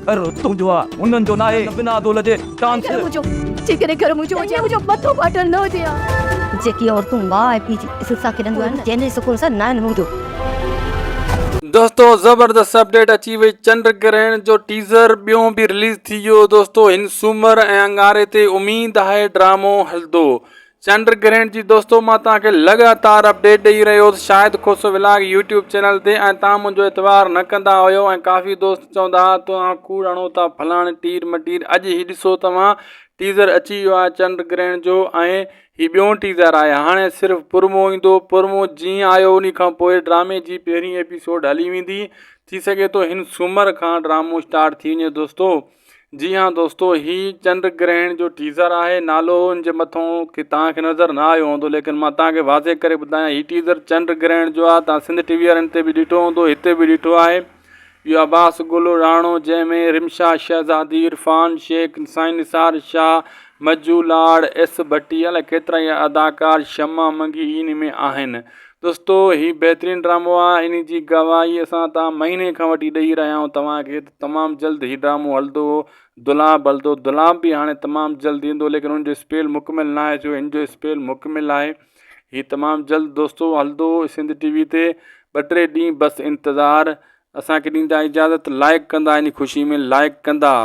گهر تنهنجو آ، هنن جو ناهي. بنا دول جي ڊانس. گهر منهنجو، جيڪڏهن گهر منهنجو هجي ها، منهنجو مٿو ڦاٽل نه هجي ها. جيڪي عورتون ماء ۽ پيء جي عزت سان کيڏنديون آهن، چين ۽ سڪون سان ناهن هونديون. دوستو زبردست اپڊيٽ اچي وئي چنڊ گرهڻ جو ٽيزر ٻيون به رليز ٿي ويو دوستو هن سومر ۽ اڱاري تي اميد آهي ڊرامو هلندو چنڊ گرهڻ جي دوستو مان توهان کي لڳاتار اپڊيٽ ڏئي رهيو هوس Shahid Khoso vlog YouTube channel تي ۽ توهان منهنجو اعتبار نه ڪندا هيو ۽ ڪافي دوست چوندا ها توهان ڪوڙ هڻو ٿا فلاڻي ٽير مٽير اڄ هي ڏسو توهان ٽيزر اچي ويو آهي چنڊ گرهڻ جو ۽ هي ٻيون ٽيزر آهي هاڻي صرف پرمو ايندو پرمو جيئن آيو انهي کان پوء ڊرامي جي پهرين ايپيسوڊ هلي ويندي ٿي سگهي ٿو هن سومر کان ڊرامو اسٽارٽ ٿي وڃي دوستو جي ها دوستو هي چنڊ گرهڻ جو ٽيزر آهي نالو ان جي مٿو کي توهان کي نظر نه آيو هوندو ليڪن مان توهان کي واضح ڪري ٻڌايان هي ٽيزر چنڊ گرهڻ جو آهي توهان سنڌ ٽي وي وارن تي به ڏٺو هوندو هتي به ڏٺو آهي اهو عباس گل راڻو جنهن ۾ رمشا شهزادي عرفان شيخ سائين نثار شاهه مجو لاڙ ايس ڀٽي الائي ڪيترا ئي اداڪار شمع منگي ان ۾ آهن دوستو هي بهترين ڊرامو آهي ان جي گواهي اسان توهان مهيني کان وٺي ڏئي رهيا آهيون توهان کي تمام جلد هي ڊرامو هلندو دولاب هلندو دولاب به هاڻي تمام جلد ايندو ليڪن ان جو اسپيل مڪمل نه آهي ٿيو ان جو اسپيل مڪمل آهي هي تمام جلد دوستو هلندو سنڌ ٽي وي تي ٻه ٽي ڏينهن بس انتظار اسان کي ڏيندا اجازت لائڪ ڪندا ان خوشي ۾ لائڪ ڪندا.